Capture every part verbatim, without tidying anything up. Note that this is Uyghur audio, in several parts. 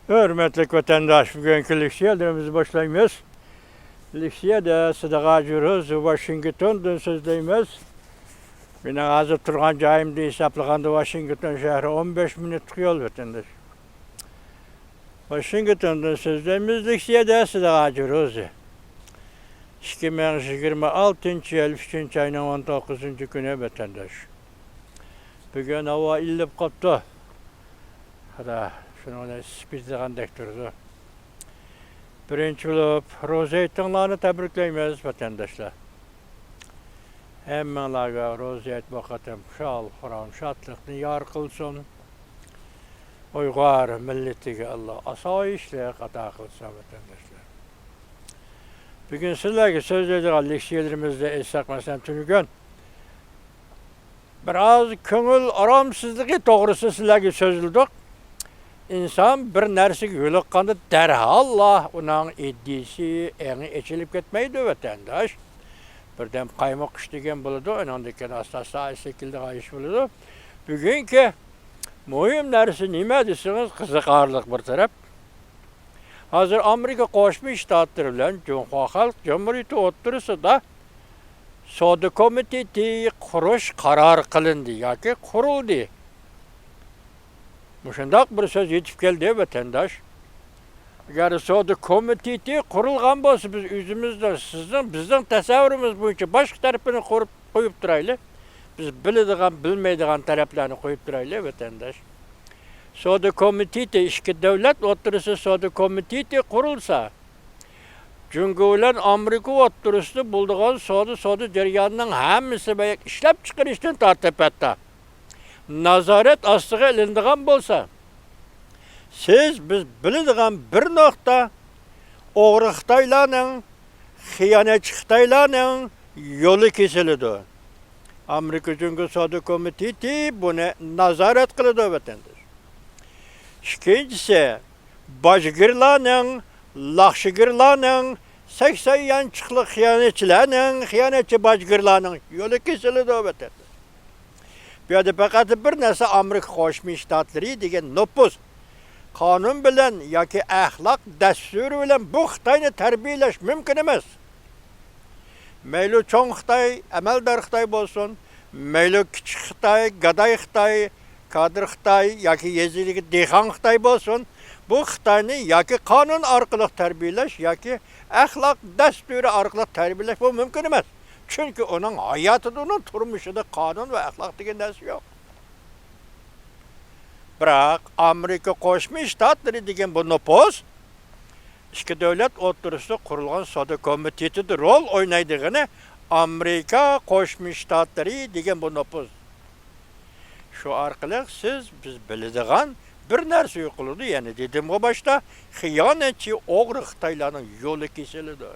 ھۆرمەتلىك ۋەتەنداش، بۈگۈنكى لېكسىيەلىرىمىزنى باشلايمىز. لېكسىيەدە سىدىغاجۇرۇز ۋاشىنگتوندىن سۆزلەيمىز. مېنىڭ ھازىر تۇرغان جايىمدا ھېسابلىغاندا ۋاشىنگتون شەھىرى ئون بەش مىنۇتلۇق يول، ۋەتەنداش. ۋاشىنگتوندىن سۆزلەيمىز، لېكسىيەدە سىدىغاجۇرۇز. ئىككى مىڭ يىگىرمە ئالتىنچى يىل ئۈچىنچى ئاينىڭ ئون توققۇزىنچى كۈنى، ۋەتەنداش. بۈگۈن ھاۋا ئىللىپ قاپتۇ. خۇدا شۇنىڭ بىلەن ئىسسىپ كېتىدىغاندەك تۇرىدۇ. بىرىنچى بولۇپ، روزا ھېيتىڭلارنى تەبرىكلەيمىز، ۋەتەنداشلار. ھەممىڭلارغا روزا ھېيت بۇ قېتىم خۇشال-خۇرام، شادلىقنى يار قىلسۇن. ئۇيغۇر مىللىتىگە ئاللا ئاسايىشلىق ئاتا قىلسۇن، ۋەتەنداشلار. بۈگۈن سىلەرگە سۆزلەيدىغان لېكسىيەلىرىمىزدە ئېيتساق، مەسىلەن، تۈنۈگۈن بىر ئاز كۆڭۈل ئارامسىزلىقى توغرىسىدا سىلەرگە سۆزلىدۇق. ئىنسان بىر نەرسىگە يولۇققاندا دەرھاللا ئۇنىڭ ئىدىيىسى، ئېڭى ئېچىلىپ كەتمەيدۇ، ۋەتەنداش. بىردەم قايمۇق ئىش دېگەن بولىدۇ، ئۇنىڭدىن كېيىن ئاستا-ئاستا سېكىلىدىغان ئىش بولىدۇ. بۈگۈنكى مۇھىم نەرسە نېمە دېسىڭىز، قىزىقارلىق بىر تەرەپ. ھازىر ئامېرىكا قوشما شتاتلىرى بىلەن جۇڭخۇا خەلق جۇمھۇرىيىتى ئوتتۇرىسىدا سودا كومىتېتى قۇرۇش قارار قىلىندى ياكى قۇرۇلدى. مۇشۇنداق بىر سۆز يېتىپ كەلدى، ۋەتەنداش. ئەگەر سودا كومىتېتى قۇرۇلغان بولسا، بىز ئۆزىمىزنىڭ، سىزنىڭ، بىزنىڭ تەسەۋۋۇرىمىز بويىچە باشقا تەرىپىنى قۇرۇپ قويۇپ تۇرايلى. بىز بىلىدىغان، بىلمەيدىغان تەرەپلەرنى قويۇپ تۇرايلى، ۋەتەنداش. سودا كومىتېتى، ئىككى دۆلەت ئوتتۇرىسىدا سودا كومىتېتى قۇرۇلسا، جۇڭگو بىلەن ئامېرىكا ئوتتۇرىسىدا بولىدىغان سودا، سودا جەريانىنىڭ ھەممىسى ۋە ئىشلەپچىقىرىشتىن تارتىپ ھەتتا نازارەت ئاستىغا ئېلىنىدىغان بولسا، سىز، بىز بىلىدىغان بىر نۇقتا، ئوغرى خىتايلارنىڭ، خىيانەتچى خىتايلارنىڭ يولى كېسىلىدۇ. ئامېرىكا جۇڭگو سودا كومىتېتى بۇنى نازارەت قىلىدۇ، ۋەتەنداش. ئىككىنچىسى، باجگىرلارنىڭ، لاخشىگىرلارنىڭ، سەكسەن يانچۇقلۇق خىيانەتچىلەرنىڭ، خىيانەتچى باجگىرلارنىڭ يولى كېسىلىدۇ، ۋەتەنداش. بۇ يەردە پەقەت بىر نەرسە، ئامېرىكا قوشما شتاتلىرى دېگەن نوپۇس. قانۇن بىلەن ياكى ئەخلاق دەستۇرى بىلەن بۇ خىتاينى تەربىيەلەش مۇمكىن ئەمەس. مەيلى چوڭ خىتاي، ئەمەلدار خىتاي بولسۇن، مەيلى كىچىك خىتاي، گاداي خىتاي، كادىر خىتاي ياكى يېزا ئىگىلىكى دېھقان خىتاي بولسۇن، بۇ خىتاينى ياكى قانۇن ئارقىلىق تەربىيەلەش ياكى ئەخلاق دەستۇرى ئارقىلىق تەربىيەلەش بۇ مۇمكىن ئەمەس. چۈنكى ئۇنىڭ ھاياتىدا، ئۇنىڭ تۇرمۇشىدا قانۇن ۋە ئەخلاق دېگەن نەرسە يوق. بىراق ئامېرىكا قوشما شتاتلىرى دېگەن بۇ نوپۇس ئىككى دۆلەت ئوتتۇرىسىدا قۇرۇلغان سودا كومىتېتىدا رول ئوينايدىغىنى ئامېرىكا قوشما شتاتلىرى دېگەن بۇ نوپۇس. شۇ ئارقىلىق سىز، بىز بىلىدىغان بىر نەرسە يوقىلىدۇ. يەنە دېدىمغۇ باشتا، خىيانەتچى ئوغرى خىتايلارنىڭ يولى كېسىلىدۇ.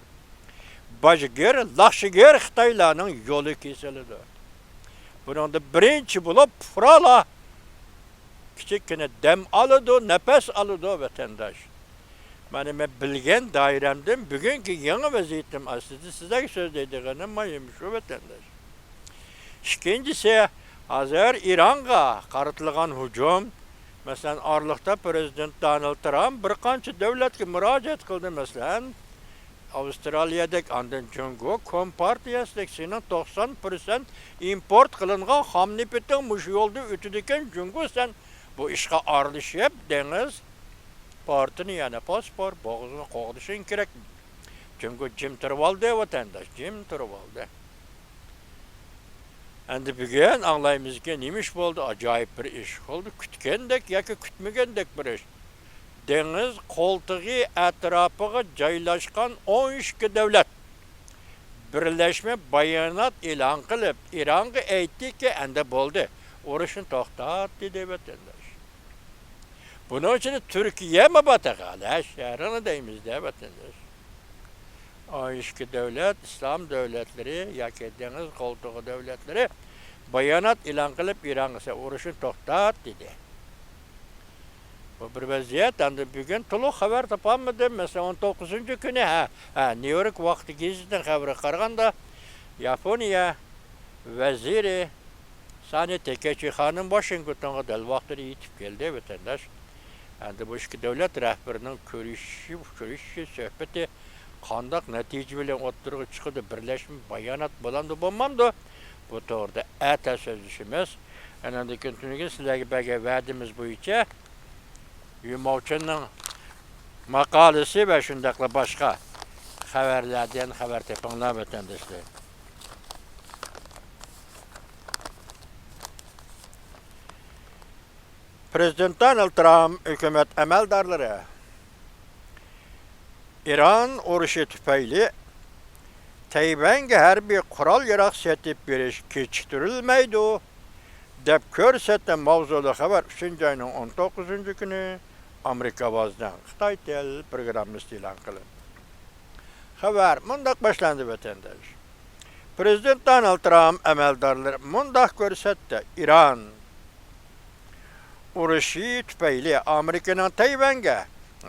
باجگىر، لاخشىگىر خىتايلارنىڭ يولى كېسىلىدۇ. بۇنىڭدا بىرىنچى بولۇپ پۇقرالار كىچىككىنە دەم ئالىدۇ، نەپەس ئالىدۇ، ۋەتەنداش. مانا مەن بىلگەن دائىرەمدىن بۈگۈنكى يېڭى ۋەزىيىتىم ئاستىدا سىزلەرگە سۆزلەيدىغىنىم مۇھىم شۇ، ۋەتەنداش. ئىككىنچىسى، ھازىر ئىرانغا قارىتىلغان ھۇجۇم. مەسىلەن، ئارىلىقتا پىرېزىدېنت دونالد ترامپ بىر قانچە دۆلەتكە مۇراجىئەت قىلدى. مەسىلەن، ئاۋسترالىيەدەك، ئاندىن جۇڭگو كومپارتىيەسىدەك، سېنىڭ توقسان پىرسەنت ئىمپورت قىلىنغان خام نېفىتىڭ مۇشۇ يولدا ئۆتىدىكەن، جۇڭگو، سەن بۇ ئىشقا ئارىلىشىپ، دېڭىز پورتىنى، يەنى پوسفور بوغۇزىنى قوغدىشىڭ كېرەك. جۇڭگو جىم تۇرۇۋالدى، ۋەتەنداش، جىم تۇرۇۋالدى. ئەمدى بۈگۈن ئاڭلايمىزكى، نېمە ئىش بولدى؟ ئاجايىپ بىر ئىش بولدى. كۈتكەندەك ياكى كۈتمىگەندەك بىر ئىش. دېڭىز قولتۇقى ئەتراپىغا جايلاشقان ئون ئىككى دۆلەت بىرلەشمە بايانات ئېلان قىلىپ، ئىرانغا ئېيتتىكى، ئەمدى بولدى، ئۇرۇشنى توختات، دېدى، ۋەتەنداش. بۇنىڭ ئىچىدە تۈركىيەمۇ بار تېخى، ھەلە شەرقنى دەيمىز-دە، ۋەتەنداش. ئون ئىككى دۆلەت، ئىسلام دۆلەتلىرى ياكى دېڭىز قولتۇقى دۆلەتلىرى بايانات ئېلان قىلىپ، ئىرانغا، سەن ئۇرۇشنى توختات، دېدى. بۇ بىر ۋەزىيەت. ئەمدى بۈگۈن تولۇق خەۋەر تاپالمىدىم. مەسىلەن، ئون توققۇزىنچى كۈنى، ھە، ھە، نيۇ يورك ۋاقتى گېزىتىنىڭ خەۋىرىگە قارىغاندا، ياپونىيە ۋەزىرى سانى تېكەيچى خانىم ۋاشىنگتونغا دەل ۋاقتىدا يېتىپ كەلدى، ۋەتەنداش. ئەمدى بۇ ئىككى دۆلەت رەھبىرىنىڭ كۆرۈشۈشى، ئۇچرىشىشى، سۆھبىتى قانداق نەتىجە بىلەن ئوتتۇرىغا چىقىدۇ؟ بىرلەشمە بايانات بولامدۇ، بولمامدۇ؟ بۇ توغرىدا ئەتە سۆزلىشىمىز. ئاندىن كېيىن تۈنۈگۈن سىلەرگە بەرگەن ۋەدىمىز بويىچە يۈ ماۋچىننىڭ ماقالىسى ۋە شۇنداقلا باشقا خەۋەرلەردىن خەۋەر تېپىڭلار، ۋەتەنداشلار. پرېزىدېنت دونالد ترامپ ھۆكۈمەت ئەمەلدارلىرى ئىران ئۇرۇشى تۈپەيلى تەيۋەنگە ھەربىي قورال-ياراغ سېتىپ بېرىش كېچىكتۈرۈلمەيدۇ، دەپ كۆرسەتتى. ماۋزۇلۇق خەۋەر ئۈچىنچى ئاينىڭ ئون توققۇزىنچى كۈنى ئامېرىكا ئاۋازىنىڭ خىتاي تىل پروگراممىسىدا ئېلان قىلىندى. خەۋەر مۇنداق باشلاندى، ۋەتەنداش. پرېزىدېنت دونالد ترامپ ئەمەلدارلىرى مۇنداق كۆرسەتتى: ئىران ئۇرۇشى تۈپەيلى ئامېرىكىنىڭ تەيۋەنگە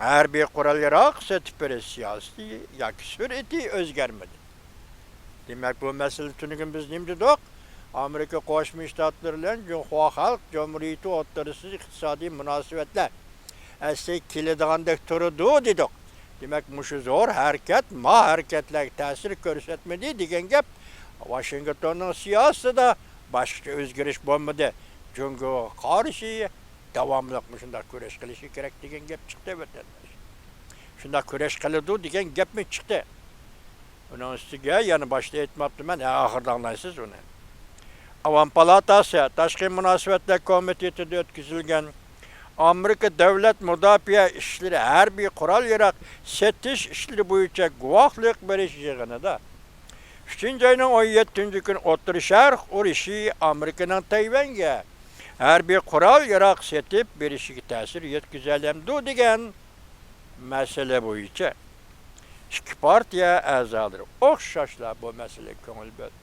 ھەربىي قورال-ياراغ سېتىپ بېرىش سىياسىتى ياكى سۈرئىتى ئۆزگەرمىدى. دېمەك، بۇ مەسىلىدە تۈنۈگۈن بىز نېمە دېدۇق؟ ئامېرىكا قوشما شتاتلىرى بىلەن جۇڭخۇا خەلق جۇمھۇرىيىتى ئوتتۇرىسىدا ئىقتىسادىي مۇناسىۋەتلەر ئەسلىگە كېلىدىغاندەك تۇرىدۇ دېدۇق. دېمەك، مۇشۇ زور ھەرىكەت، ما ھەرىكەتلەرگە تەسىر كۆرسەتمىدى دېگەن گەپ. ۋاشىنگتوننىڭ سىياسىتىدا باشقىچە ئۆزگىرىش بولمىدى. جۇڭگوغا قارشى داۋاملىق مۇشۇنداق كۈرەش قىلىشى كېرەك دېگەن گەپ چىقتى، ۋەتەنداش. شۇنداق كۈرەش قىلىدۇ دېگەن گەپمۇ چىقتى. ئۇنىڭ ئۈستىگە يەنە باشتا ئېيتماپتىمەن، ھە، ئاخىرىدا ئاڭلايسىز ئۇنى. ئاۋام پالاتاسى تاشقى مۇناسىۋەتلەر كومىتېتىدا ئۆتكۈزۈلگەن ئامېرىكا دۆلەت مۇداپىئە ئىشلىرى ھەربىي قورال-ياراغ سېتىش ئىشلىرى بويىچە گۇۋاھلىق بېرىش يىغىنىدا ئۈچىنچى ئاينىڭ ئون يەتتىنچى كۈنى ئوتتۇرا شەرق ئۇرۇشى ئامېرىكىنىڭ تەيۋەنگە ھەربىي قورال-ياراغ سېتىپ بېرىشىگە تەسىر يەتكۈزەلەمدۇ دېگەن مەسىلە بويىچە ئىككى پارتىيە ئەزالىرى ئوخشاشلا بۇ مەسىلىگە كۆڭۈل بۆلدى.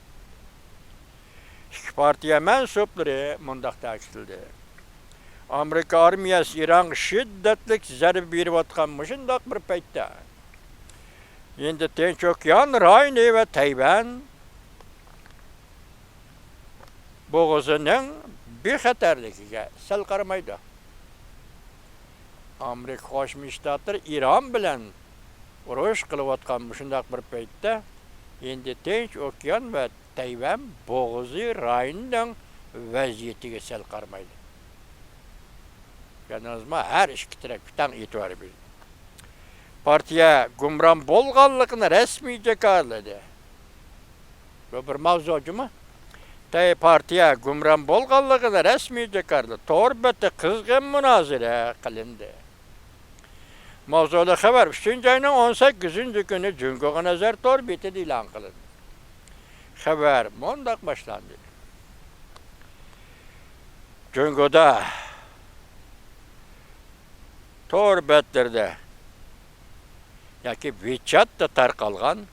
ئىككى پارتىيە مەنسۇپلىرى مۇنداق تەكىتلىدى: ئامېرىكا ئارمىيەسى ئىرانغا شىددەتلىك زەربە بېرىۋاتقان مۇشۇنداق بىر پەيتتە، ھىندى تىنچ ئوكيان رايونى ۋە تەيۋەن بوغۇزىنىڭ بىخەتەرلىكىگە سەل قارىمايدۇ. ئامېرىكا قوشما شتاتلىرى ئىران بىلەن ئۇرۇش قىلىۋاتقان مۇشۇنداق بىر پەيتتە، ھىندى تىنچ ئوكيان ۋە تەيۋەن بوغۇزى رايونىنىڭ ۋەزىيىتىگە سەل قارىمايدۇ. كۆردىڭىزمۇ؟ ھەر ئىككى تەرەپكە تەڭ ئېتىبار بېرىدۇ. پارتىيە گۇمران بولغانلىقىنى رەسمىي جاكارلىدى. بۇ بىر ماۋزۇ جۇمۇ. تەي پارتىيە گۇمران بولغانلىقىنى رەسمىي جاكارلىدى. تور بەتتە قىزغىن مۇنازىرە قىلىندى. ماۋزۇلۇق خەۋەر ئۈچىنچى ئاينىڭ ئون سەككىزىنچى كۈنى جۇڭگوغا نەزەر تور بېتىدە ئېلان قىلىندى. خەۋەر مۇنداق باشلاندى. جۇڭگودا تور بەتلىرىدە ياكى ۋىچاتتا تارقالغان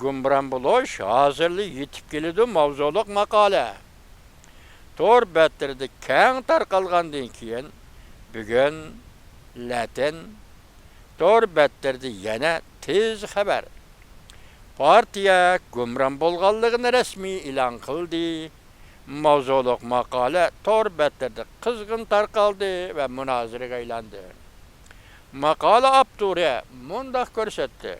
گۇمران بولۇش ھازىرلا يېتىپ كېلىدۇ ماۋزۇلۇق ماقالە تور بەتلىرىدە كەڭ تارقالغاندىن كېيىن، بۈگۈن لەتىن تور بەتلىرىدە يەنە تېز خەۋەر. پارتىيە گۇمران بولغانلىقىنى رەسمىي ئېلان قىلدى. ماۋزۇلۇق ماقالە تور بەتلىرىدە قىزغىن تارقالدى ۋە مۇنازىرىگە ئايلاندى. ماقالە ئاپتورى مۇنداق كۆرسەتتى: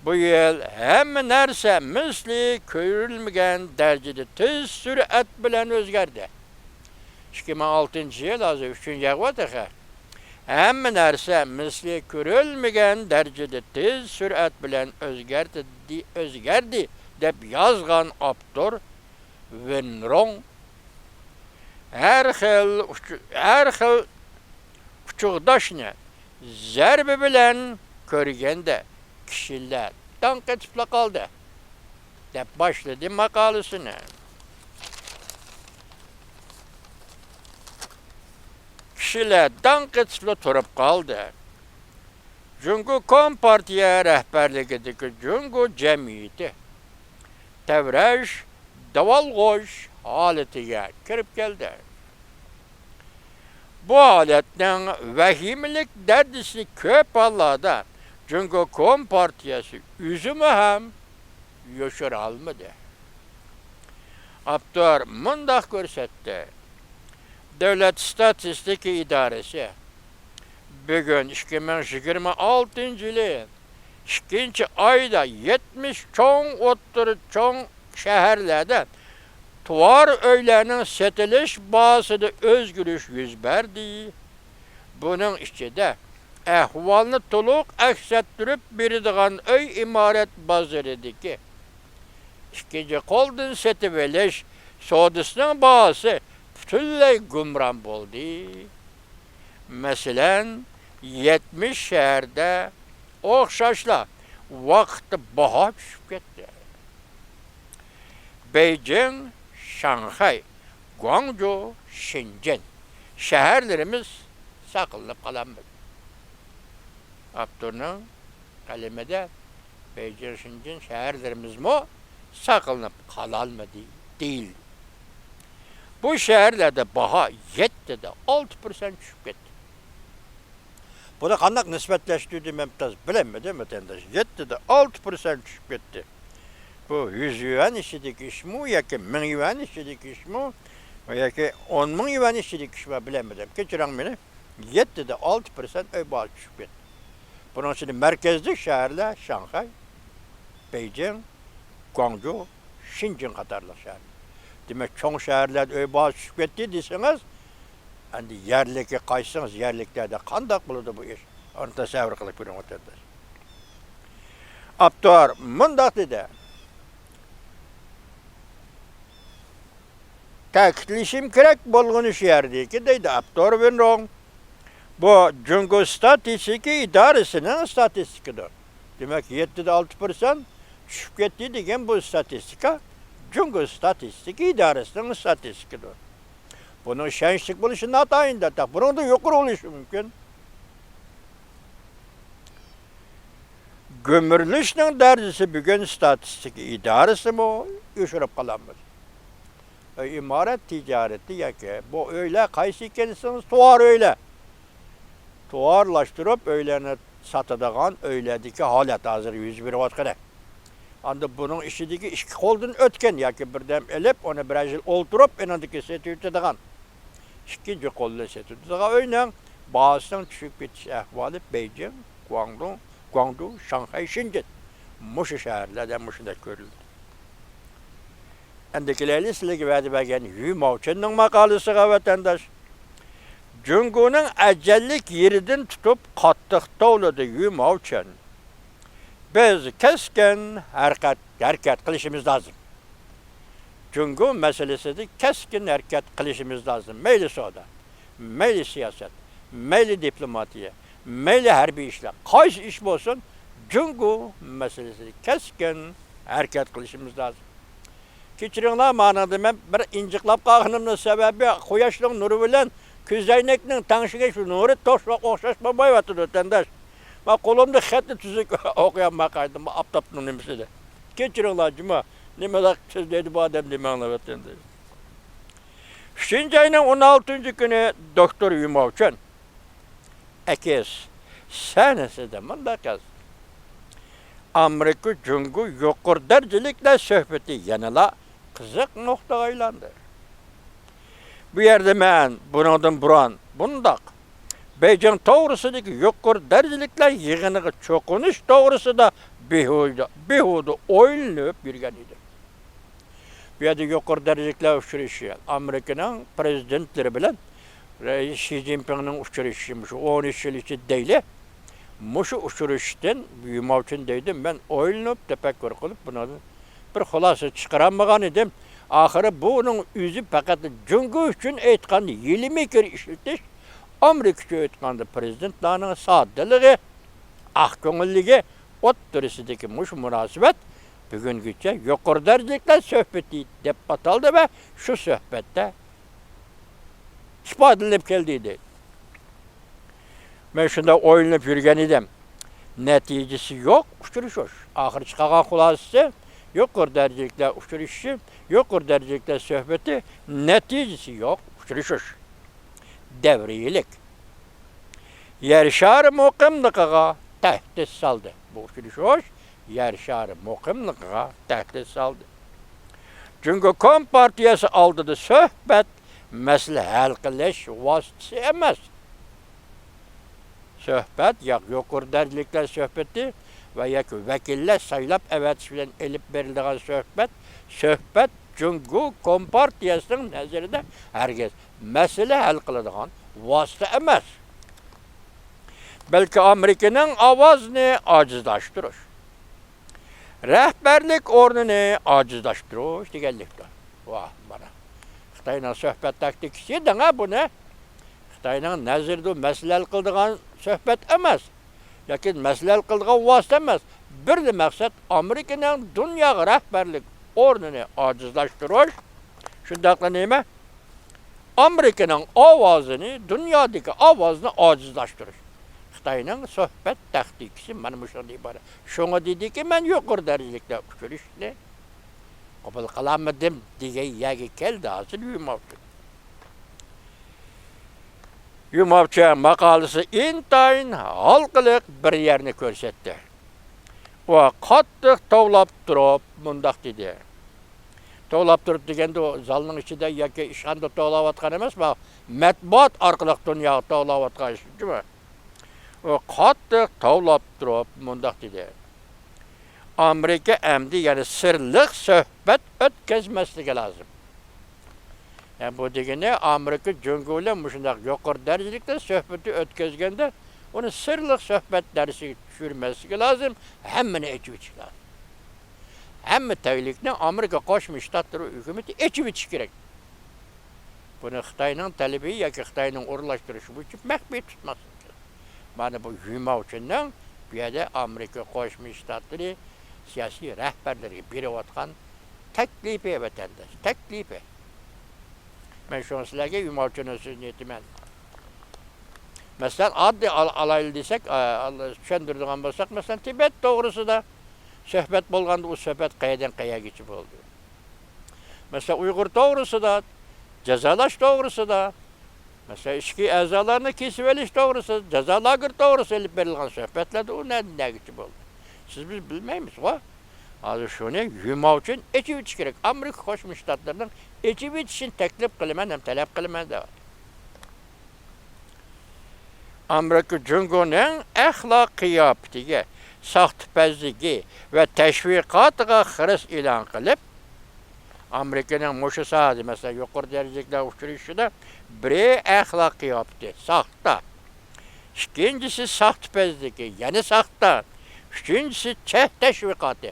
بۇ يىل ھەممە نەرسە مىسلى كۆرۈلمىگەن دەرىجىدە تېز سۈرئەت بىلەن ئۆزگەردى. ئىككى مىڭ ئالتىنچى يىل، ھازىر ئۈچىنچى ئايغۇ تېخى. ھەممە نەرسە مىسلى كۆرۈلمىگەن دەرىجىدە تېز سۈرئەت بىلەن ئۆزگەردى، ئۆزگەردى، دەپ يازغان ئاپتور ۋېن روڭ ھەر خىل ئۇچ-، ھەر خىل ئۇچۇقداشنى زەربە بىلەن كۆرگەندە كىشىلەر داڭ قېتىپلا قالدى، دەپ باشلىدى ماقالىسىنى. كىشىلەر داڭ قېتىپلا تۇرۇپ قالدى. جۇڭگو كومپارتىيە رەھبەرلىكىدىكى جۇڭگو جەمئىيىتى تەۋرەش، داۋالغۇش ھالىتىگە كىرىپ كەلدى. بۇ ھالەتنىڭ ۋەھىمىلىك دەرىجىسىنى كۆپ ھاللاردا جۇڭگو كومپارتىيەسى ئۆزىمۇ ھەم يوشۇرالمىدى. ئاپتور مۇنداق كۆرسەتتى: دۆلەت ئىستاتىستىكا ئىدارىسى بۈگۈن ئىككى مىڭ يىگىرمە ئالتىنچى يىلى ئىككىنچى ئايدا يەتمىش چوڭ، ئوتتۇرا چوڭ شەھەرلەردە تۇۋار ئۆيلەرنىڭ سېتىلىش باھاسىدا ئۆزگىرىش يۈز بەردى. بۇنىڭ ئىچىدە ئەھۋالنى تولۇق ئەكس ئەتتۈرۈپ بېرىدىغان ئۆي ئىمارەت بازىرىدىكى ئىككىنچى قولدىن سېتىۋېلىش سودىسىنىڭ باھاسى پۈتۈنلەي گۇمران بولدى. مەسىلەن، يەتمىش شەھەردە ئوخشاشلا ۋاقىتتا باھا چۈشۈپ كەتتى. بېيجىڭ، شاڭخەي، گۇاڭجۇ، شېنجېن شەھەرلىرىمىز ساقلىنىپ قالالمىدى. ئاپتورنىڭ قەلىمىدە بېيجىڭ، شېنجېن شەھەرلىرىمىزمۇ ساقلىنىپ قالالمىدى دېيىلدى. بۇ شەھەرلەردە باھا يەتتىدە ئالتە پىرسەنت چۈشۈپ كەتتى. بۇنى قانداق نىسبەتلەشتۈردى، مەن تاز بىلەلمىدىم، ۋەتەنداش. يەتتىدە ئالتە پىرسەنت چۈشۈپ كەتتى. بۇ يۈز يۈەن ئىچىدىكى ئىشمۇ ياكى مىڭ يۈەن ئىچىدىكى ئىشمۇ ياكى ئون مىڭ يۈەن ئىچىدىكى ئىشمۇ، بىلەلمىدىم. كەچۈرۈڭ مېنى. يەتتىدە ئالتە پىرسەنت ئۆي باھاسى چۈشۈپ كەتتى. بۇنىڭ ئىچىدە مەركەزلىك شەھەرلەر شاڭخەي، بېيجىڭ، گۇاڭجۇ، شېنجېن قاتارلىق شەھەرلەر. دېمەك، چوڭ شەھەرلەردە ئۆي باھاسى چۈشۈپ كەتتى دېسىڭىز، ئەمدى يەرلىككە قايتسىڭىز، يەرلىكلەردە قانداق بولىدۇ بۇ ئىش؟ ئۇنى تەسەۋۋۇر قىلىپ كۆرۈڭ، ۋەتەنداش. ئاپتور مۇنداق دېدى. تەكىتلىشىم كېرەك بولغىنى شۇ يەردىكى، دەيدۇ ئاپتور ۋېن روڭ. بۇ جۇڭگو ستاتىستىكا ئىدارىسىنىڭ ستاتىستىكىدۇر. دېمەك، يەتتىدە ئالتە پىرسەنت چۈشۈپ كەتتى دېگەن بۇ ستاتىستىكا جۇڭگو ستاتىستىكا ئىدارىسىنىڭ ستاتىستىكىدۇر. بۇنىڭ ئىشەنچلىك بولۇشى ناتايىن تەس، بۇنىڭدىن يۇقىرى بولۇشى مۇمكىن. گۈمۈرۈلۈشنىڭ دەرىجىسى بۈگۈن ستاتىستىكا ئىدارىسىمۇ ئوشۇرۇپ قالالمىدى. ئۆي ئىمارەت تىجارىتى ياكى بۇ ئۆيلەر قايسى ئىكەن دېسىڭىز، تۇۋار ئۆيلەر. تۇۋارلاشتۇرۇپ ئۆيلەرنى ساتىدىغان ئۆيلەردىكى ھالەت ھازىر يۈز بېرىۋاتقىنى. ئاندىن بۇنىڭ ئىچىدىكى ئىككى قولدىن ئۆتكەن ياكى بىردەم ئېلىپ، ئۇنى بىرەر يىل ئولتۇرۇپ، ئېنىڭدىن كېيىن سېتىۋېتىدىغان، ئىككىنچى قولدىن سېتىۋېتىدىغان ئۆينىڭ باھاسىنىڭ چۈشۈپ كېتىش ئەھۋالى بېيجىڭ، گۇاڭدۇڭ، گۇاڭدۇ، شاڭخەي، شېنجېن، مۇشۇ شەھەرلەردە مۇشۇنداق كۆرۈلدى. ئەمدى كېلەيلى، سىلەرگە ۋەدە بەرگەن يۈ ماۋچىننىڭ ماقالىسىغا، ۋەتەنداش. جۇڭگونىڭ ئەجەللىك يېرىدىن تۇتۇپ قاتتىق توۋلىدى يۈ ماۋچىن. بىز كەسكىن ھەرىكەت، ھەرىكەت قىلىشىمىز لازىم. جۇڭگو مەسىلىسىدە كەسكىن ھەرىكەت قىلىشىمىز لازىم. مەيلى سودا، مەيلى سىياسەت، مەيلى دىپلوماتىيە، مەيلى ھەربىي ئىشلار، قايسى ئىش بولسۇن، جۇڭگو مەسىلىسىدە كەسكىن ھەرىكەت قىلىشىمىز لازىم. كەچۈرۈڭلار، مانىڭدا مەن بىر ئىنجىقلاپ قالغىنىمنىڭ سەۋەبى، قۇياشنىڭ نۇرى بىلەن كۆزەينەكنىڭ تەڭشىگەن شۇ نۇرى توشۇپ ئوخشاش بولمايۋاتىدۇ، ۋەتەنداش. مەن قولۇمدا خەتنى تۈزۈك ئوقۇيالماي قالدىم، بۇ ئاپتاپنىڭ نېمىسىدە. كەچۈرۈڭلار، جۇمۇ، نېمىلا سۆزلەيدۇ بۇ ئادەم دېمەڭلار، ۋەتەنداش. ئۈچىنچى ئاينىڭ ئون ئالتىنچى كۈنى دوكتور يۈ ماۋچىن، ئەكس سەھنىسىدە مۇنداق يازدى: ئامېرىكا جۇڭگو يۇقىرى دەرىجىلىكلەر سۆھبىتى يەنىلا قىزىق نۇقتىغا ئايلاندى. بۇ يەردە مەن بۇنىڭدىن بۇرۇن بۇنداق بېيجىڭ توغرىسىدىكى يۇقىرى دەرىجىلىكلەر يىغىنىغا چوقۇنۇش توغرىسىدا بىھۇدە، بىھۇدە ئويلىنىپ يۈرگەن ئىدىم. بۇ يەردە يۇقىرى دەرىجىلىكلەر ئۇچرىشىشى، ئامېرىكىنىڭ پرېزىدېنتلىرى بىلەن رەئىس شى جىنپىڭنىڭ ئۇچرىشىشى مۇشۇ ئون ئۈچ يىل ئىچىدە دەيلى. مۇشۇ ئۇچرىشىشتىن يۈ ماۋچىن دەيدۇ، مەن ئويلىنىپ، تەپەككۇر قىلىپ، بۇنىڭدىن بىر خۇلاسە چىقىرالمىغان ئىدىم. ئاخىرى بۇنىڭ ئۆزى پەقەت جۇڭگو ئۈچۈن ئېيتقاندا ھىيلە-مىكىر ئىشلىتىش، ئامېرىكا ئۈچۈن ئېيتقاندا پرېزىدېنتلارنىڭ ساددىلىقى، ئاق كۆڭۈللۈكى ئوتتۇرىسىدىكى مۇشۇ مۇناسىۋەت بۈگۈنگىچە يۇقىرى دەرىجىلىكلەر سۆھبىتى دەپ ئاتالدى ۋە شۇ سۆھبەتتە ئىپادىلىنىپ كەلدى، دەيدۇ. مەن شۇنداق ئويلىنىپ يۈرگەن ئىدىم. نەتىجىسى يوق ئۇچرىشىش. ئاخىرى چىقارغان خۇلاسىسى، يۇقىرى دەرىجىلىكلەر ئۇچرىشىشى، يۇقىرى دەرىجىلىكلەر سۆھبىتى، نەتىجىسى يوق ئۇچرىشىش. دەۋرىيلىك. يەر شارى مۇقىملىقىغا تەھدىت سالدى. بۇ ئۇچرىشىش يەر شارى مۇقىملىقىغا تەھدىت سالدى. جۇڭگو كومپارتىيەسى ئالدىدا سۆھبەت مەسىلە ھەل قىلىش ۋاسىتىسى ئەمەس. سۆھبەت ياكى يۇقىرى دەرىجىلىكلەر سۆھبىتى ۋە ياكى ۋەكىللەر سايلاپ ئەۋەتىش بىلەن ئېلىپ بېرىلىدىغان سۆھبەت، سۆھبەت جۇڭگو كومپارتىيەسىنىڭ نەزىرىدە ھەرگىز مەسىلە ھەل قىلىدىغان ۋاسىتە ئەمەس، بەلكى ئامېرىكىنىڭ ئاۋازىنى ئاجىزلاشتۇرۇش، رەھبەرلىك ئورنىنى ئاجىزلاشتۇرۇش دېگەنلىكتۇر. ۋاھ، مانا. خىتاينىڭ سۆھبەت تاكتىكىسى دەڭە بۇنى. خىتاينىڭ نەزىرىدە مەسىلە ھەل قىلىدىغان سۆھبەت ئەمەس. ياكى مەسىلە ھەل قىلىدىغان ۋاسىتە ئەمەس. بىردىن مەقسەت ئامېرىكىنىڭ دۇنياغا رەھبەرلىك ئورنىنى ئاجىزلاشتۇرۇش. شۇنداقلا نېمە؟ ئامېرىكىنىڭ ئاۋازىنى، دۇنيادىكى ئاۋازىنى ئاجىزلاشتۇرۇش. خىتاينىڭ سۆھبەت تاكتىكىسى مانا مۇشۇندىن ئىبارەت. شۇڭا دېدىكى، مەن يۇقىرى دەرىجىلىكلەر ئۇچرىشىشنى قوبۇل قىلالمىدىم دېگەن يەرگە كەلدى ھازىر يۈماۋچۈن. يۈماۋچۈن ماقالىسى ئىنتايىن ھالقىلىق بىر يەرنى كۆرسەتتى. ئۇ قاتتىق توۋلاپ تۇرۇپ مۇنداق دېدى. توۋلاپ تۇرۇپ دېگەندە، ئۇ زالنىڭ ئىچىدە ياكى ئىشخانىدا توۋلاۋاتقان ئەمەس، بۇ مەتبۇئات ئارقىلىق دۇنياغا توۋلاۋاتقان ئىش، جۇمۇ. ئۇ قاتتىق توۋلاپ تۇرۇپ مۇنداق دېدى. ئامېرىكا ئەمدى يەنە سىرلىق سۆھبەت ئۆتكۈزمەسلىكى لازىم. يەنى بۇ دېگىنى، ئامېرىكا جۇڭگو بىلەن مۇشۇنداق يۇقىرى دەرىجىلىكتە سۆھبىتى ئۆتكۈزگەندە، ئۇنى سىرلىق سۆھبەت دەرىجىسىگە چۈشۈرمەسلىكى لازىم، ھەممىنى ئېچىۋېتىش لازىم. ھەممە تەگلىكنى ئامېرىكا قوشما شتاتلىرى ھۆكۈمىتى ئېچىۋېتىشى كېرەك. بۇنى خىتاينىڭ تەلىپى ياكى خىتاينىڭ ئورۇنلاشتۇرۇشى بويىچە مەخپىي تۇتماسلىق كېرەك. مانا بۇ يۈماۋچىننىڭ بۇ يەردە ئامېرىكا قوشما شتاتلىرى سىياسىي رەھبەرلىرىگە بېرىۋاتقان تەكلىپى، ۋەتەنداش، تەكلىپى. مەن شۇڭا سىلەرگە يۈماۋچىننىڭ سۆزىنى ئېيتىمەن. مەسىلەن، ئاددىي ئال-، ئالايلى دېسەك، ئا-، ئال-، چۈشەندۈرىدىغان بولساق، مەسىلەن، تىبەت توغرىسىدا سۆھبەت بولغاندا، ئۇ سۆھبەت قەيەردىن قەيەرگىچە بولدى؟ مەسىلەن، ئۇيغۇر توغرىسىدا، جازالاش توغرىسىدا، مەسىلەن، ئىچكى ئەزالارنى كېسىۋېلىش توغرىسىدا، جازا لاگېرى توغرىسىدا ئېلىپ بېرىلغان سۆھبەتلەردە ئۇ نەدىن نەگىچە بولدى؟ سىز، بىز بىلمەيمىزغۇ. ھازىر شۇنى يۈماۋچىن ئېچىۋېتىش كېرەك. ئامېرىكا قوشما شتاتلىرىنىڭ ئېچىۋېتىشىنى تەكلىپ قىلىمەن ھەم تەلەپ قىلىمەن دەۋاتىدۇ. ئامېرىكا جۇڭگونىڭ ئەخلاق قىياپىتىگە، ساختىپەزلىكى ۋە تەشۋىقاتىغا خىرىس ئېلان قىلىپ، ئامېرىكىنىڭ مۇشۇ ساھەدە، مەسىلەن، يۇقىرى دەرىجىلىكلەر ئۇچرىشىشىدا بىرى ئەخلاق قىياپىتى، ساختا. ئىككىنچىسى ساختىپەزلىكى، يەنە ساختا. ئۈچىنچىسى چەت تەشۋىقاتى،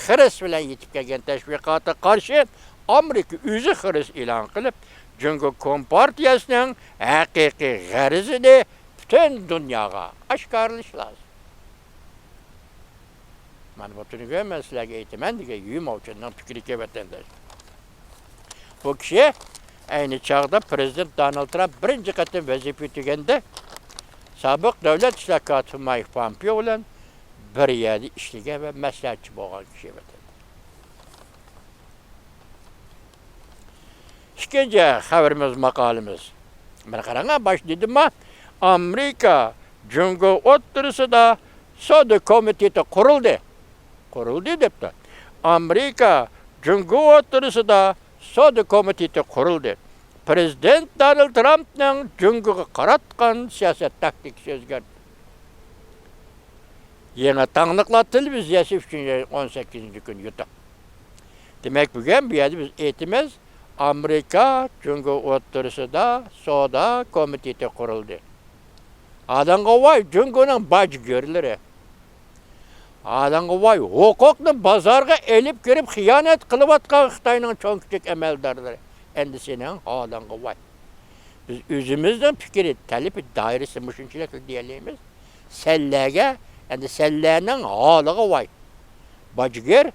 خىرىس بىلەن يېتىپ كەلگەن تەشۋىقاتىغا قارشى ئامېرىكا ئۆزى خىرىس ئېلان قىلىپ، جۇڭگو كومپارتىيەسىنىڭ ھەقىقىي غەرىزىنى پۈتۈن دۇنياغا ئاشكارىلىشى لازىم. مانا بۇ تۈنۈگۈن مەن سىلەرگە ئېيتىمەن دېگەن يۈماۋچىننىڭ پىكرىكى، ۋەتەنداشلار. بۇ كىشى ئەينى چاغدا پىرېزىدېنت دونالد ترامپ بىرىنچى قېتىم ۋەزىپە يۈتىگەندە، سابىق دۆلەت ئىشلار كاتىپى مايك پومپېئو بىلەن بىر يەردە ئىشلىگەن ۋە مەسلىھەتچى بولغان كىشى، ۋەتەنداشلار. ئىككىنچى خەۋىرىمىز، ماقالىمىز. مانا قاراڭا، باش دېدىمما، ئامېرىكا جۇڭگو ئوتتۇرىسىدا سودا كومىتېتى قۇرۇلدى. قۇرۇلدى دەپتۇ. ئامېرىكا جۇڭگو ئوتتۇرىسىدا سودا كومىتېتى قۇرۇلدى. پىرېزىدېنت دونالد ترامپنىڭ جۇڭگوغا قاراتقان سىياسەت تاكتىكىسى ئۆزگەردى. يېڭى تاڭلىقلار تېلېۋىزىيەسى ئۈچىنچى ئاينىڭ ئون سەككىزىنچى كۈنى يۇتۇق. دېمەك، بۈگۈن بۇ يەردە بىز ئېيتىمىز، ئامېرىكا جۇڭگو ئوتتۇرىسىدا سودا كومىتېتى قۇرۇلدى. ھالىڭغا ۋاي، جۇڭگونىڭ باجگىرلىرى. ھالىڭغا ۋاي، ھوقۇقنى بازارغا ئېلىپ كىرىپ خىيانەت قىلىۋاتقان خىتاينىڭ چوڭ كىچىك ئەمەلدارلىرى. ئەمدى سېنىڭ ھالىڭغا ۋاي. بىز ئۆزىمىزنىڭ پىكرى، تەلىپى دائىرىسى مۇشۇنچىلىك دېيەلەيمىز. سەنلەرگە، ئەمدى سەنلەرنىڭ ھالىغا ۋاي. باجگىر،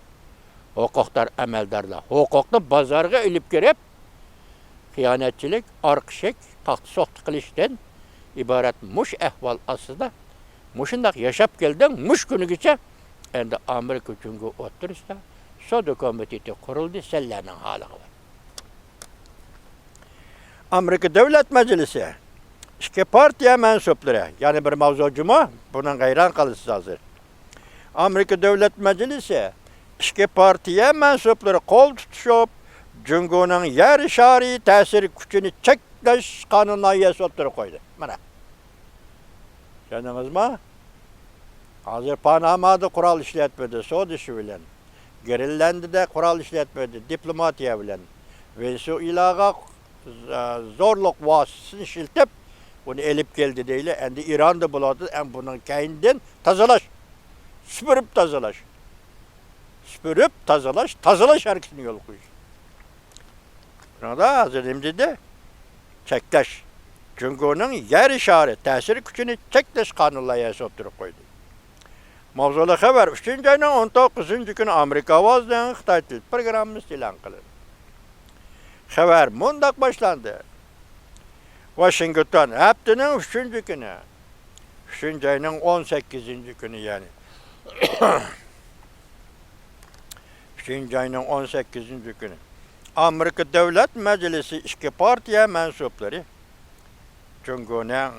ھوقۇقدار ئەمەلدارلار ھوقۇقنى بازارغا ئېلىپ كىرىپ، خىيانەتچىلىك، ئارقا ئىشىك، تاختا سوختا قىلىشتىن ئىبارەت مۇشۇ ئەھۋال ئاستىدا مۇشۇنداق ياشاپ كەلدىڭ، مۇشۇ كۈنىگىچە. ئەمدى ئامېرىكا جۇڭگو ئوتتۇرىسىدا سودا كومىتېتى قۇرۇلدى، سەنلەرنىڭ ھالىغا بار. ئامېرىكا دۆلەت مەجلىسى، ئىككى پارتىيە مەنسۇپلىرى، يەنە بىر ماۋزۇ جۇمۇ، بۇنىڭغا ھەيران قالىسىز ھازىر. ئامېرىكا دۆلەت مەجلىسى ئىككى پارتىيە مەنسۇپلىرى قول تۇتۇشۇپ، جۇڭگونىڭ يەر شارى تەسىر كۈچىنى چەكلەش قانۇن لايىھەسى ئوتتۇرىغا قويدى. مانا. چۈشەندىڭىزمۇ؟ ھازىر پانامادا قورال ئىشلەتمىدى، سودا ئىشى بىلەن. گرېنلاندىيەدە قورال ئىشلەتمىدى، دىپلوماتىيە بىلەن. ۋېنېسۇئېلاغا زورلۇق ۋاسىتىسىنى ئىشلىتىپ، ئۇنى ئېلىپ كەلدى دەيلى. ئەمدى ئىراندا بولىدۇ. ئەمدى بۇنىڭ كەينىدىن تازىلاش، سۈپۈرۈپ تازىلاش. سۈپۈرۈپ تازىلاش، تازىلاش ھەرىكىتىنى يولغا قويۇش. بۇنىڭدا ھازىر نېمە دېدى؟ چەكلەش. جۇڭگونىڭ يەر شارى تەسىر كۈچىنى چەكلەش قانۇن لايىھەسى ئوتتۇرىغا قويدى. ماۋزۇلۇق خەۋەر، ئۈچىنچى ئاينىڭ ئون توققۇزىنچى كۈنى ئامېرىكا ئاۋازىنىڭ خىتاي تىل پروگراممىسى ئېلان قىلىندى. خەۋەر مۇنداق باشلاندى. ۋاشىنگتون، ھەپتىنىڭ ئۈچىنچى كۈنى، ئۈچىنچى ئاينىڭ ئون سەككىزىنچى كۈنى، يەنى ئۈچىنچى ئاينىڭ ئون سەككىزىنچى كۈنى ئامېرىكا دۆلەت مەجلىسى ئىككى پارتىيە مەنسۇپلىرى جۇڭگونىڭ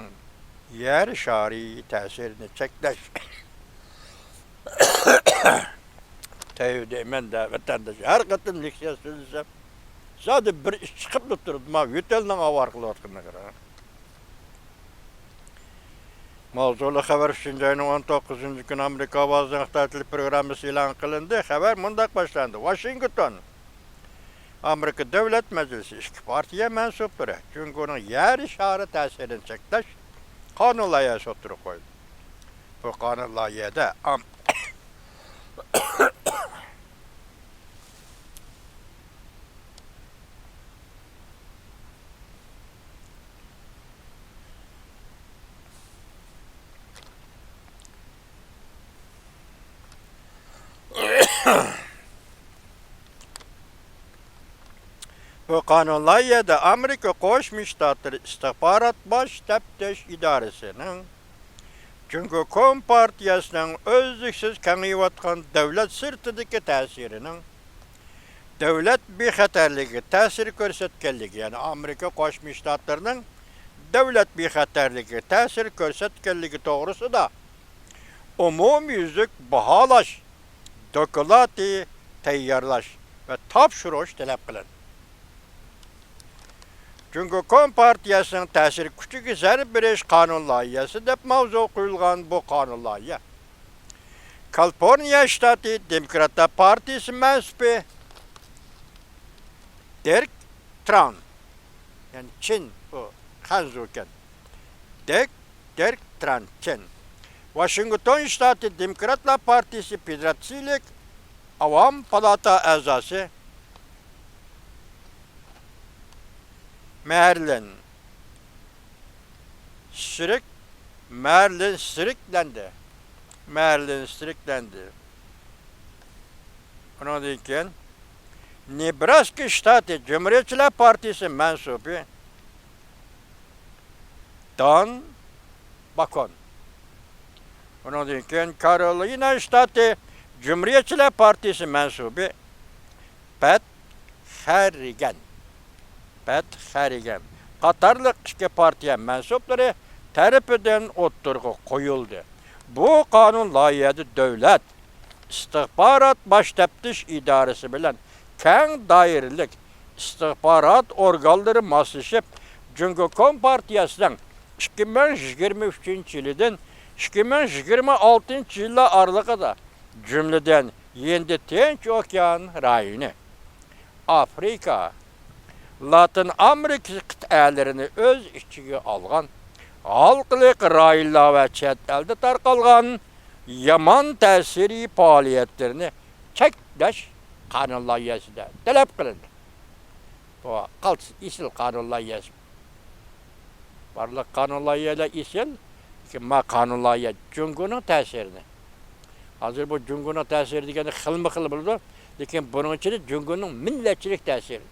يەر شارى تەسىرىنى چەكلەش. تەيۋ دەيمەن-دە، ۋەتەنداش، ھەر قېتىم لېكسىيە سۆزلىسەم، زادى بىر ئىش چىقىپلا تۇرىدۇ، ما ۋىتەلنىڭ ئاۋارە قىلىۋاتقىنىغا قارا. ماۋزۇلۇق خەۋەر، ئۈچىنچى ئاينىڭ ئون توققۇزىنچى كۈنى ئامېرىكا ئاۋازىنىڭ خىتاي تىلى پروگراممىسى ئېلان قىلىندى. خەۋەر مۇنداق باشلاندى. ۋاشىنگتون، ئامېرىكا دۆلەت مەجلىسى ئىككى پارتىيە مەنسۇپلىرى جۇڭگونىڭ يەر شارى تەسىرىنى چەكلەش قانۇن لايىھەسى ئوتتۇرىغا قويدى. بۇ قانۇن لايىھەدە ئام-، بۇ قانۇن لايىھەدە ئامېرىكا قوشما شتاتلىرى ئىستىخبارات باش تەپتىش ئىدارىسىنىڭ جۇڭگو كومپارتىيەسىنىڭ ئۈزلۈكسىز كېڭىيىۋاتقان دۆلەت سىرتىدىكى تەسىرىنىڭ دۆلەت بىخەتەرلىكىگە تەسىر كۆرسەتكەنلىكى، يەنى ئامېرىكا قوشما شتاتلىرىنىڭ دۆلەت بىخەتەرلىكىگە تەسىر كۆرسەتكەنلىكى توغرىسىدا ئومۇميۈزلۈك باھالاش دوكلاتى تەييارلاش ۋە تاپشۇرۇش تەلەپ قىلىندى. جۇڭگو كومپارتىيەسىنىڭ تەسىر كۈچىگە زەربە بېرىش قانۇن لايىھەسى دەپ ماۋزۇ قويۇلغان بۇ قانۇن لايىھە كالىفورنىيە شتاتى دېموكراتلار پارتىيىسى مەنسۇپى دېرېك تران، يەنى چىن، بۇ خەنزۇكەن. دېرېك، دېرېك تران، چىن. ۋاشىنگتون شتاتى دېموكراتلار پارتىيىسى فېدېراتسىيىلىك ئاۋام پالاتا ئەزاسى مەرلىن سترىك، مەرلىن سترىكلەندى. مەرلىن سترىكلەندى. ئۇنىڭدىن كېيىن نېبراسكا شتاتى جۇمھۇرىيەتچىلەر پارتىيىسى مەنسۇپى دان باكون. ئۇنىڭدىن كېيىن كارولىنا شتاتى جۇمھۇرىيەتچىلەر پارتىيىسى مەنسۇپى پەت خەررىگەن، پەت خەررىگەن قاتارلىق ئىككى پارتىيە مەنسۇپلىرى تەرىپىدىن ئوتتۇرىغا قويۇلدى. بۇ قانۇن لايىھەدە دۆلەت ئىستىخبارات باش تەپتىش ئىدارىسى بىلەن كەڭ دائىرىلىك ئىستىخبارات ئورگانلىرى ماسلىشىپ، جۇڭگو كومپارتىيەسىنىڭ ئىككى مىڭ يىگىرمە ئۈچىنچى يىلىدىن ئىككى مىڭ يىگىرمە ئالتىنچى يىللار ئارىلىقىدا، جۈملىدىن، ھىندى تىنچ ئوكيان رايونى، ئافرىكا، لاتىن ئامېرىكىسى قىتئەلىرىنى ئۆز ئىچىگە ئالغان ھالقىلىق رايونلار ۋە چەت ئەلدە تارقالغان يامان تەسىرىي پائالىيەتلىرىنى چەكلەش قانۇن لايىھەسىدە تەلەپ قىلىندى. بۇ قالتىس ئېسىل قانۇن لايىھەسى. بارلىق قانۇن لايىھەلەر ئېسىل، لېكىن ما قانۇن لايىھە جۇڭگونىڭ تەسىرىنى. ھازىر بۇ جۇڭگونىڭ تەسىرى دېگەندە خىلمۇ خىل بولىدۇ، لېكىن بۇنىڭ ئىچىدە جۇڭگونىڭ مىللەتچىلىك تەسىرى.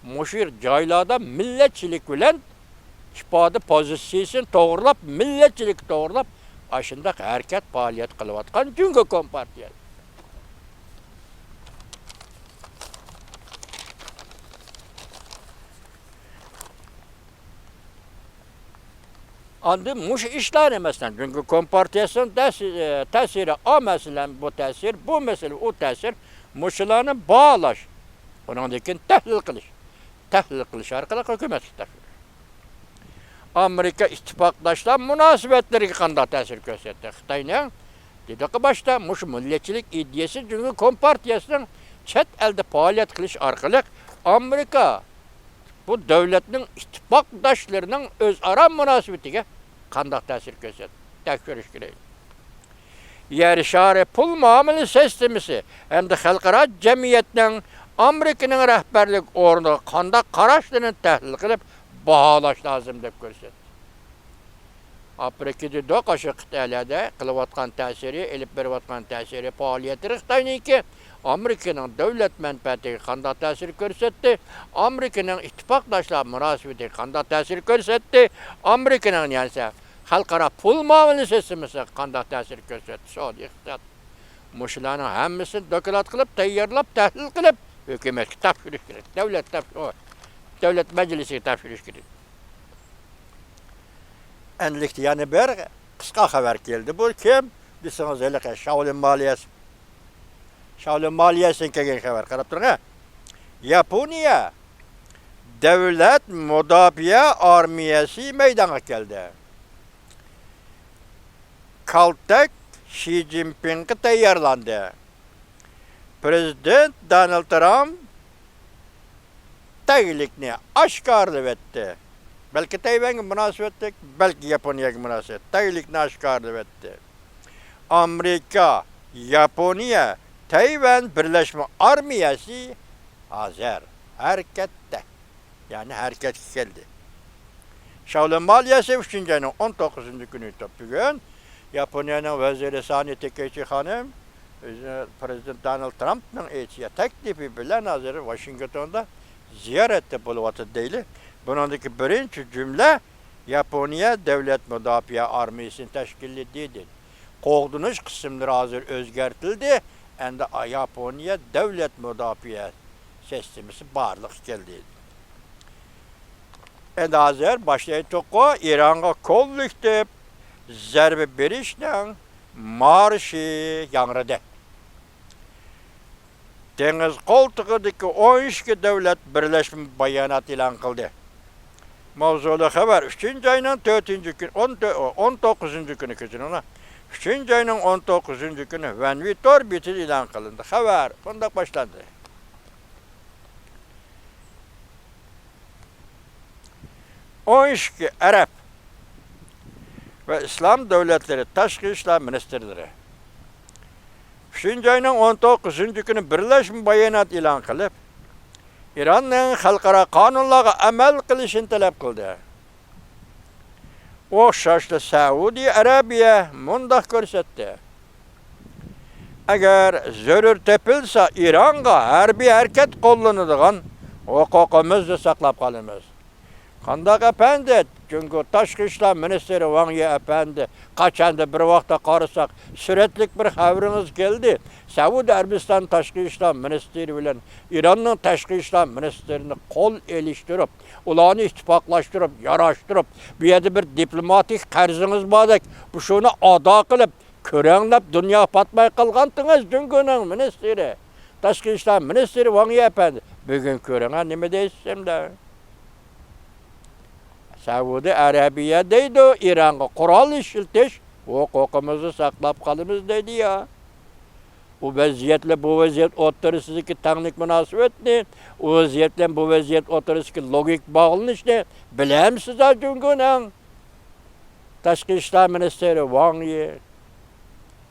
مۇشۇ جايلاردا مىللەتچىلىك بىلەن ئىپادە پوزىتسىيىسىنى توغرىلاپ، مىللەتچىلىككە توغرىلاپ ئاشۇنداق ھەرىكەت، پائالىيەت قىلىۋاتقان جۇڭگو كومپارتىيەسى. ئاندىن مۇشۇ ئىشلارنى، مەسىلەن، جۇڭگو كومپارتىيەسىنىڭ تەسى-، تەسىرى، ئا مەسىلەن، بۇ تەسىر، بۇ مەسىلە، ئۇ تەسىر، مۇشۇلارنى باھالاش، ئۇنىڭدىن كېيىن تەھلىل قىلىش، تەھلىل قىلىش ئارقىلىق ھۆكۈمەتكە تاپشۇرۇش. ئامېرىكا ئىتتىپاقداشلار مۇناسىۋەتلىرىگە قانداق تەسىر كۆرسەتتى؟ خىتاينىڭ دېدۇقى باشتا، مۇشۇ مىللەتچىلىك ئىدىيەسى جۇڭگو كومپارتىيەسىنىڭ چەت ئەلدە پائالىيەت قىلىش ئارقىلىق ئامېرىكا بۇ دۆلەتنىڭ ئىتتىپاقداشلىرىنىڭ ئۆزئارا مۇناسىۋىتىگە قانداق تەسىر كۆرسەتتى؟ تەكشۈرۈش كېرەك. يەر شارى پۇل مۇئامىلە سىستېمىسى ھەمدە خەلقئارا جەمئىيەتنىڭ ئامېرىكىنىڭ رەھبەرلىك ئورنىغا قانداق قاراشلىرىنى تەھلىل قىلىپ باھالاش لازىم دەپ كۆرسەتتى. ئاپرىكىدا دېدۇق، ئاشۇ قىتئەلەردە قىلىۋاتقان تەسىرى، ئېلىپ بېرىۋاتقان تەسىرى، پائالىيەتلىرى خىتاينىڭكى ئامېرىكىنىڭ دۆلەت مەنپەئەتىگە قانداق تەسىر كۆرسەتتى، ئامېرىكىنىڭ ئىتتىپاقداشلار مۇناسىۋىتىگە قانداق تەسىر كۆرسەتتى، ئامېرىكىنىڭ يەنىسە خەلقئارا پۇل مۇئامىلە سىستېمىسىغا قانداق تەسىر كۆرسەتتى، سودا ئىقتىساد. مۇشۇلارنىڭ ھەممىسىنى دوكلات قىلىپ، تەييارلاپ، تەھلىل قىلىپ، ھۆكۈمەتكە تاپشۇرۇش كېرەك. دۆلەت تاپشۇر-، دۆلەت مەجلىسىگە تاپشۇرۇش كېرەك. ئەنلىكتە يەنە بىر قىسقا خەۋەر كەلدى. بۇ كىم دېسىڭىز، ھېلىقى شاۋلىن مالىيەسى. شاۋلىن مالىيەسىدىن كەلگەن خەۋەر، قاراپ تۇرۇڭ ھە. ياپونىيە دۆلەت مۇداپىئە ئارمىيەسى مەيدانغا كەلدى. كالتەك شى جىنپىڭغا تەييارلاندى. پىرېزىدېنت دونالد ترامپ تەگلىكنى ئاشكارىلىۋەتتى. بەلكى تەيۋەنگە مۇناسىۋەتلىك، بەلكى ياپونىيەگە مۇناسىۋەتلىك تەگلىكنى ئاشكارىلىۋەتتى. ئامېرىكا، ياپونىيە، تەيۋەن بىرلەشمە ئارمىيەسى ھازىر ھەرىكەتتە. يەنى ھەرىكەتكە كەلدى. شاۋلىن مالىيەسى ئۈچىنچى ئاينىڭ ئون توققۇزىنچى كۈنى، بۈگۈن ياپونىيەنىڭ ۋەزىرى سانى تېكېيچى خانىم ئۆزى پىرېزىدېنت دونالد ترامپنىڭ ئېيتىشىچە تەكلىپى بىلەن ھازىر ۋاشىنگتوندا زىيارەتتە بولۇۋاتىدۇ دەيلى. بۇنىڭدىكى بىرىنچى جۈملە ياپونىيە دۆلەت مۇداپىئە ئارمىيەسىنى تەشكىللىدى دېدى. قوغدىنىش قىسىملىرى ھازىر ئۆزگەرتىلدى. ئەمدى ياپونىيە دۆلەت مۇداپىئە سىستېمىسى بارلىققا كەلدى. ئەمدى ھازىر باشلايتتۇققۇ، ئىرانغا كوللېكتىپ زەربە بېرىشنىڭ مارشى ياڭرىدى. دېڭىز قولتۇقىدىكى ئون ئىككى دۆلەت بىرلەشمە بايانات ئېلان قىلدى. ماۋزۇلۇق خەۋەر ئۈچىنچى ئاينىڭ تۆتىنچى كۈنى، ئون تۆت، ئون توققۇزىنچى كۈنى، كەچۈرۈڭلار. ئۈچىنچى ئاينىڭ ئون توققۇزىنچى كۈنى ۋەنۋى تور بېتىدە ئېلان قىلىندى. خەۋەر مۇنداق باشلاندى. ئون ئىككى ئەرەب ۋە ئىسلام دۆلەتلىرى تاشقى ئىشلار مىنىستىرلىرى ئۈچىنچى ئاينىڭ ئون توققۇزىنچى كۈنى بىرلەشمە بايانات ئېلان قىلىپ، ئىراننىڭ خەلقئارا قانۇنلارغا ئەمەل قىلىشىنى تەلەپ قىلدى. ئوخشاشلا سەئۇدى ئەرەبىيە مۇنداق كۆرسەتتى: ئەگەر زۆرۈر تېپىلسا، ئىرانغا ھەربىي ھەرىكەت قوللىنىدىغان ھوقۇقىمىزنى ساقلاپ قالىمىز. قانداق ئەپەندى؟ جۇڭگو تاشقى ئىشلار مىنىستىرى ۋاڭ يى ئەپەندى، قاچاندا بىر ۋاقىتتا قارىساق، سۈرەتلىك بىر خەۋىرىڭىز كەلدى. سەئۇدى ئەرەبىستان تاشقى ئىشلار مىنىستىرى بىلەن ئىراننىڭ تاشقى ئىشلار مىنىستىرىنى قول ئېلىشتۇرۇپ، ئۇلارنى ئىتتىپاقلاشتۇرۇپ، ياراشتۇرۇپ، بۇ يەردە بىر دىپلوماتىك قەرزىڭىز باردەك، بۇ شۇنى ئادا قىلىپ، كۆرەڭلەپ دۇنياغا پاتماي قالغانتىڭىز جۇڭگونىڭ مىنىستىرى، تاشقى ئىشلار مىنىستىرى ۋاڭ يى ئەپەندى. بۈگۈن كۆرۈڭە، نېمە دەيسىز ئەمدى؟ سەئۇدى ئەرەبىيە دەيدۇ، ئىرانغا قورال ئىشلىتىش ھوقۇقىمىزنى ساقلاپ قالىمىز دەيدۇ يا. ئۇ ۋەزىيەت بىلەن بۇ ۋەزىيەت ئوتتۇرىسىدىكى تەڭلىك مۇناسىۋەتنى، ئۇ ۋەزىيەت بىلەن بۇ ۋەزىيەت ئوتتۇرىسىدىكى لوگىك باغلىنىشنى بىلەمسىز ھە جۇڭگونىڭ؟ تاشقى ئىشلار مىنىستىرى ۋاڭ يى،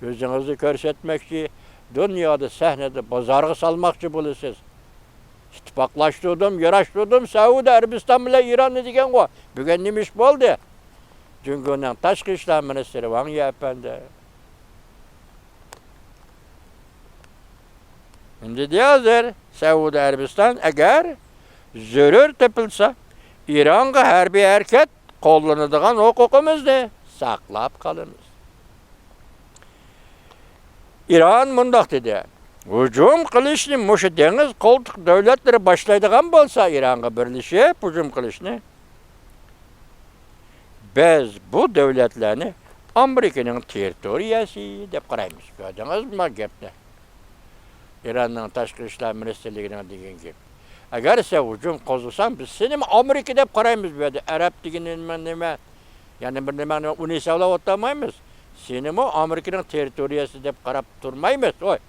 يۈزىڭىزنى كۆرسەتمەكچى، دۇنيادا سەھنىدە بازارغا سالماقچى بولىسىز. ئىتتىپاقلاشتۇردۇم، ياراشتۇردۇم سەئۇدى ئەرەبىستان بىلەن ئىراننى دېگەنغۇ. بۈگۈن نېمە ئىش بولدى؟ جۇڭگونىڭ تاشقى ئىشلار مىنىستىرى ۋاڭ يى ئەپەندى. ئەمدى ھازىر سەئۇدى ئەرەبىستان ئەگەر زۆرۈر تېپىلسا، ئىرانغا ھەربىي ھەرىكەت قوللىنىدىغان ھوقۇقىمىزنى ساقلاپ قالىمىز. ئىران مۇنداق دېدى: ھۇجۇم قىلىشنى مۇشۇ دېڭىز قولتۇق دۆلەتلىرى باشلايدىغان بولسا، ئىرانغا بىرلىشىپ ھۇجۇم قىلىشنى، بىز بۇ دۆلەتلەرنى ئامېرىكىنىڭ تېررىتورىيەسى دەپ قارايمىز. كۆردىڭىزمۇ گەپنى؟ ئىراننىڭ تاشقى ئىشلار مىنىستىرلىكىنىڭ دېگەن گېپى. ئەگەر سەن ھۇجۇم قوزغىساڭ، بىز سېنىمۇ ئامېرىكا دەپ قارايمىز بۇ يەردە. ئەرەب دېگىنى نېمە، نېمە؟ يەنە بىر نېمە، نېمە، ئۇنى ھېسابلاۋاتالمايمىز. سېنىمۇ ئامېرىكىنىڭ تېررىتورىيەسى دەپ قاراپ تۇرمايمىز. ھوي،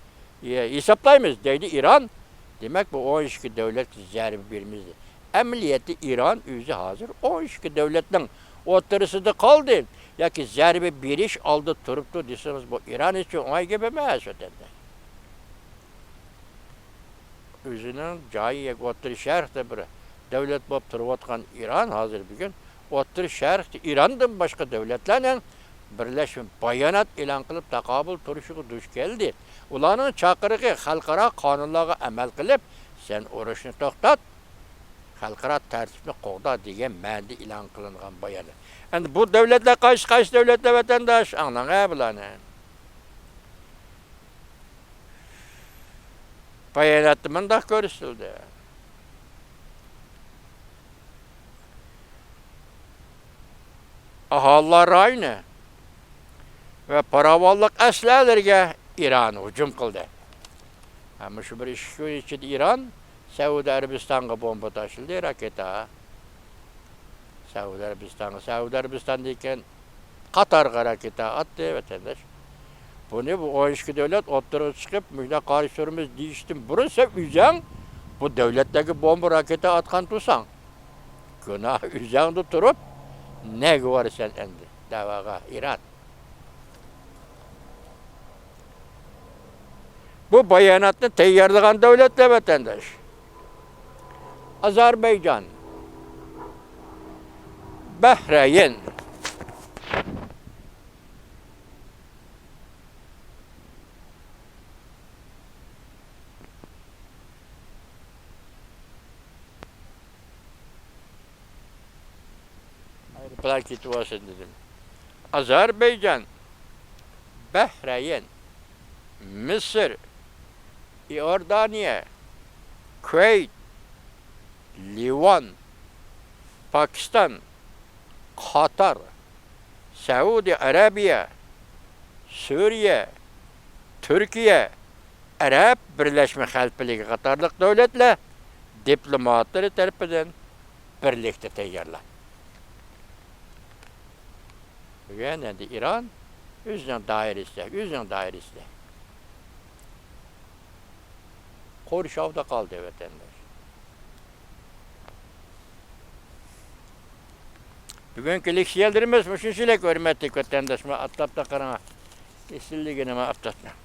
ھېسابلايمىز، دەيدۇ ئىران. دېمەك، بۇ ئون ئىككى دۆلەتكە زەربە بېرىمىز. ئەمەلىيەتتە ئىران ئۆزى ھازىر ئون ئىككى دۆلەتنىڭ ئوتتۇرىسىدا قالدى ياكى زەربە بېرىش ئالدىدا تۇرۇپتۇ دېسىڭىز، بۇ ئىران ئۈچۈن ئوڭاي گەپ ئەمەس، ۋەتەنداش. ئۆزىنىڭ جايى ئوتتۇرا شەرقتە بىر دۆلەت بولۇپ تۇرۇۋاتقان ئىران ھازىر بۈگۈن ئوتتۇرا شەرقتە ئىراندىن باشقا دۆلەتلەرنىڭ بىرلەشمە بايانات ئېلان قىلىپ تاقابىل تۇرۇشىغا دۇچ كەلدى. ئۇلارنىڭ چاقىرىقى خەلقئارا قانۇنلارغا ئەمەل قىلىپ، سەن ئۇرۇشنى توختات، خەلقئارا تەرتىپنى قوغدا دېگەن مەنىدە ئېلان قىلىنغان بايانات. ئەمدى بۇ دۆلەتلەر قايسى، قايسى دۆلەتلەر ۋەتەنداش؟ ئاڭلاڭ ھە بۇلارنى. باياناتتا مۇنداق كۆرسىتىلدى. ئاھالىلەر رايونى ۋە پاراۋانلىق ئەسلىھەلىرىگە ئىران ھۇجۇم قىلدى. ھە، مۇشۇ بىر ئىككى كۈن ئىچىدە ئىران سەئۇدى ئەرەبىستانغا بومبا تاشلىدى، راكېتا. سەئۇدى ئەرەبىستانغا، سەئۇدى ئەرەبىستاندىن كېيىن قاتارغا راكېتا ئاتتى، ۋەتەنداش. بۇنى بۇ ئون ئىككى دۆلەت ئوتتۇرىغا چىقىپ، مۇشۇنداق قارشى تۇرىمىز دېيىشتىن بۇرۇن سەن ئۆزۈڭ بۇ دۆلەتلەرگە بومبا، راكېتا ئاتقان تۇرساڭ، گۇناھ ئۆزۈڭدە تۇرۇپ، نەگە بارىسەن ئەمدى دەۋاغا، ئىران؟ بۇ باياناتنى تەييارلىغان دۆلەتلەر، ۋەتەنداش، ئازەربەيجان، بەھرەيىن. ئايروپىلان كېتىۋالسۇن دېدىم. ئازەربەيجان، بەھرەيىن، مىسىر، ئىئوردانىيە، كۇۋەيت، لىۋان، پاكىستان، قاتار، سەئۇدى ئەرەبىيە، سۈرىيە، تۈركىيە، ئەرەب بىرلەشمە خەلىپىلىكى قاتارلىق دۆلەتلەر دىپلوماتلىرى تەرىپىدىن بىرلىكتە تەييارلاندى. بۈگۈن ئەمدى ئىران ئۆزىنىڭ دائىرىسىدە، ئۆزىنىڭ دائىرىسىدە قورشاۋدا قالدى، ۋەتەنداش. بۈگۈنكى لېكسىيەلىرىمىز مۇشۇنچىلىك، ھۆرمەتلىك ۋەتەنداش. مانا ئاپتاپتا قاراڭ. ئېسىللىكىنى مانا ئاپتاپنىڭ.